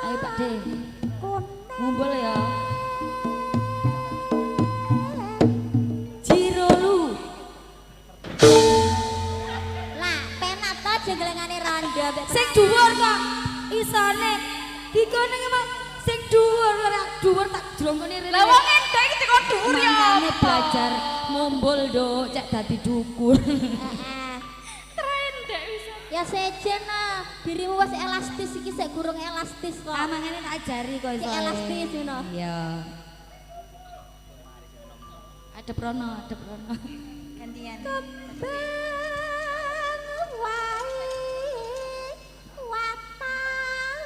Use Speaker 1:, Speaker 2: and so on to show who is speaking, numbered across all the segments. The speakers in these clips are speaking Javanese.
Speaker 1: Ayo Pak De. Ngumpul ya. Jirolu.
Speaker 2: Lah, penak to jenglengane randa mbek
Speaker 1: sing dhuwur kok isone. Dikone emang sing dhuwur ora dhuwur tak jrongkone rene.
Speaker 3: Lah wong entek iki dikon dhuwur ya.
Speaker 1: Mangkane belajar ngumpul nduk cek dadi dukun.
Speaker 2: Heeh.
Speaker 3: Trendek bisa.
Speaker 2: Ya sejen ah, dirimu wis elastis iki sik gurung elastis kok.
Speaker 1: Ah mangane tak ajari kok iso.
Speaker 2: Sik elastis ngono.
Speaker 1: Iya. Ada prono, ada prono.
Speaker 3: Gantian.
Speaker 2: Kembang wae watakan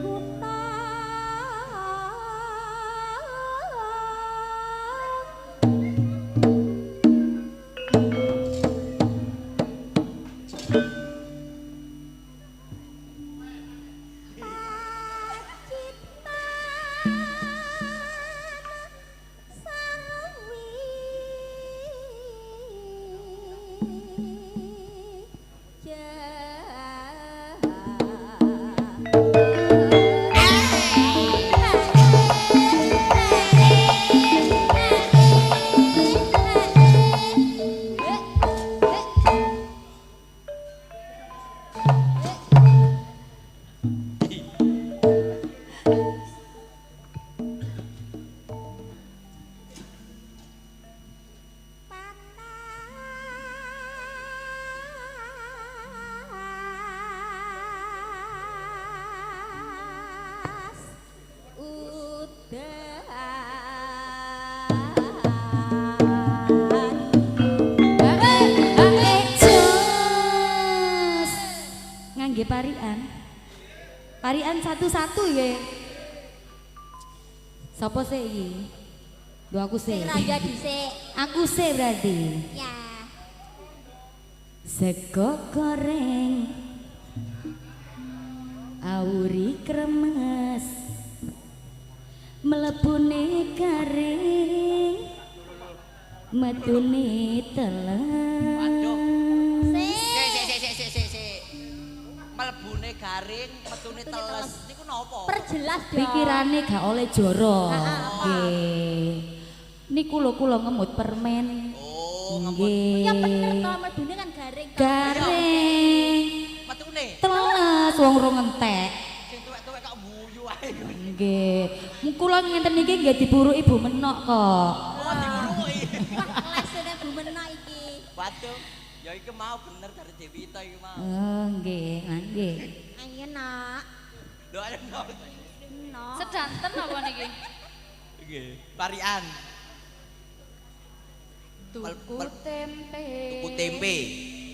Speaker 2: guna Panas udan.
Speaker 1: Jos. Ngangge parian. Parian satu-satu ya. Sopo sih iki? Lho aku sih.
Speaker 2: Sing randa dhisik.
Speaker 1: Aku sih berarti.
Speaker 2: Ya.
Speaker 1: Sego goreng auri kremes mlebune garing metune teles.
Speaker 4: Waduh.
Speaker 2: Sik.
Speaker 4: Sik sik sik sik sik sik. Mlebune garing, metune teles. Niku napa?
Speaker 2: Perjelas dong.
Speaker 1: Pikirane gak oleh jorok.
Speaker 2: Heeh.
Speaker 1: Nggih. Niku lho kula ngemut permen.
Speaker 4: Oh, ngemut.
Speaker 1: Nggih.
Speaker 2: Ya bener to, mlebune kan garing to.
Speaker 1: Garing.
Speaker 4: Metune.
Speaker 1: Teles wong rong entek.
Speaker 4: Sing tuwek-tuwek kok guyu ae.
Speaker 1: Nggih. Kula ngenten niki nggih diburu Ibu Menok kok.
Speaker 4: Oh, diburuki.
Speaker 2: Wah, lesene Bu Menok iki.
Speaker 4: Waduh. Ya iki mau bener dari Dewita iki mau.
Speaker 1: Oh, nggih, nggih.
Speaker 2: Ayo nak.
Speaker 4: Lho ayo nok.
Speaker 2: Nok.
Speaker 3: Sedanten apa niki?
Speaker 4: Nggih, parian.
Speaker 3: Tuku tempe.
Speaker 4: Tuku tempe.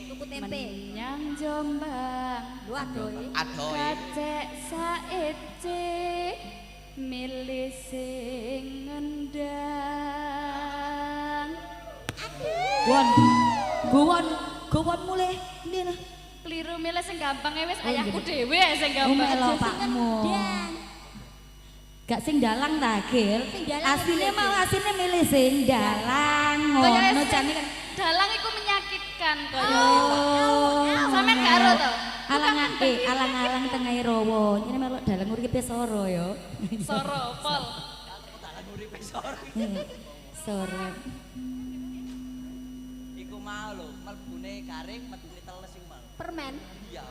Speaker 2: Tuku tempe.
Speaker 3: Menyang Jombang.
Speaker 2: Lho adoh.
Speaker 4: Adoh.
Speaker 3: Kacek saece milih sing ngendang.
Speaker 1: Won. Gowon, gowon mulih ndi lah.
Speaker 3: Kliru milih sing gampang e wis
Speaker 1: Oh,
Speaker 3: ayahku
Speaker 1: nggih.
Speaker 3: dhewe sing
Speaker 1: Oh,
Speaker 3: gampang.
Speaker 1: melo pakmu.
Speaker 2: Ngendang.
Speaker 1: Gak sing dalang ta, Gil?
Speaker 2: Sing dalang
Speaker 1: Asline
Speaker 2: piye,
Speaker 1: mau asline milih sing dalang.
Speaker 3: Kaya
Speaker 1: Ngono
Speaker 3: sing
Speaker 1: jane kan.
Speaker 3: Dalang iku menyakitkan kaya.
Speaker 1: Oh.
Speaker 3: Sampeyan gak ero to?
Speaker 1: Alang-alang tengahe rawa. Nyene melok dalang uripe soro ya.
Speaker 3: Soro pol.
Speaker 4: Dalan uripe sore.
Speaker 1: Soro.
Speaker 4: Iku mau lho, mlebune garing, metune teles iku mau.
Speaker 2: Permen.
Speaker 4: Iya.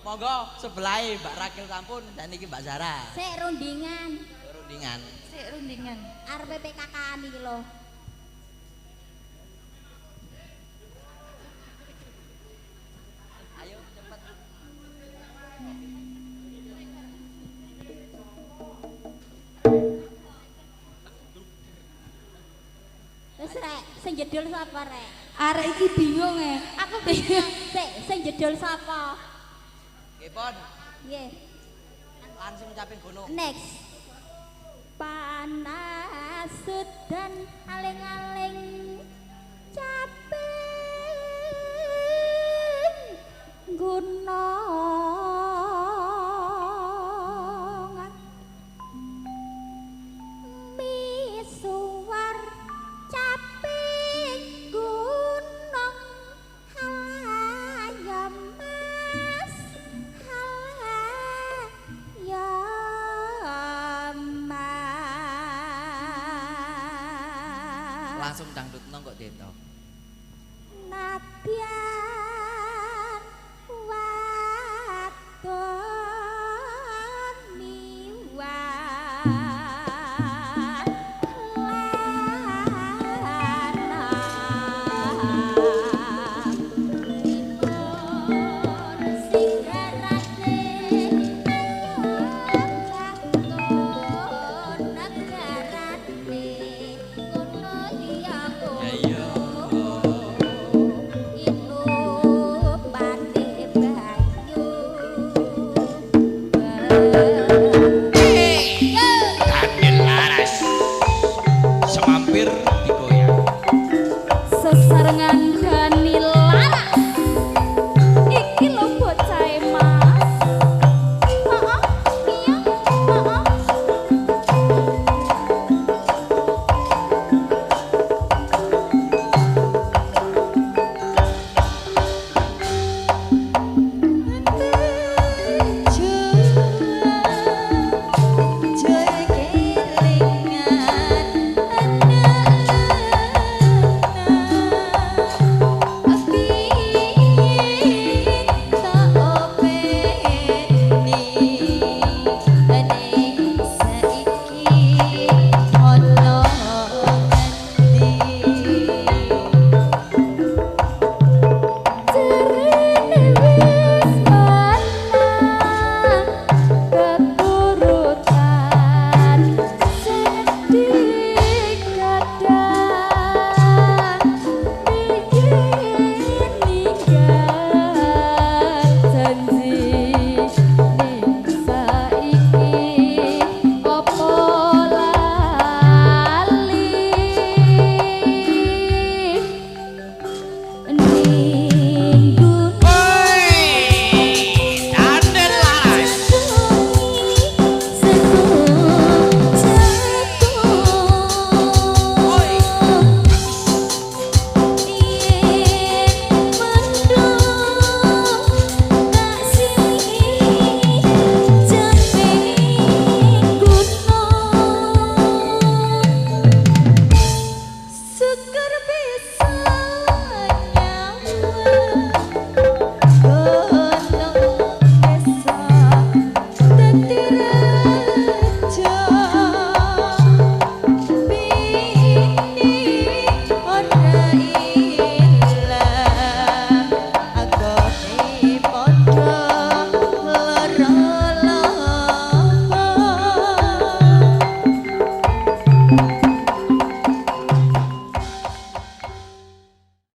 Speaker 4: Monggo sebelahe Mbak Rakil sampun, saniki Mbak Zara.
Speaker 2: Sik rundingan.
Speaker 4: Rundingan.
Speaker 3: Sik rundingan.
Speaker 2: Arep PKK-an iki lho.
Speaker 4: Ayo cepet.
Speaker 2: Wis rek, sing jedul sapa rek?
Speaker 1: Arek iki bingung e.
Speaker 2: Aku bingung. Sik, sing jedul sapa?
Speaker 4: Nggih, Pon.
Speaker 2: Nggih.
Speaker 4: Langsung caping gunung.
Speaker 2: Next. Panas udan aling-aling caping gunung misuwar
Speaker 4: Langsung dangdutno kok Dento.
Speaker 2: Nadyan wadon miwah lanang pripun singgarane ayo bangun negarane kono ya
Speaker 4: Ya iya.
Speaker 2: Inupane banyu.
Speaker 5: Daniel Laras. Semampir di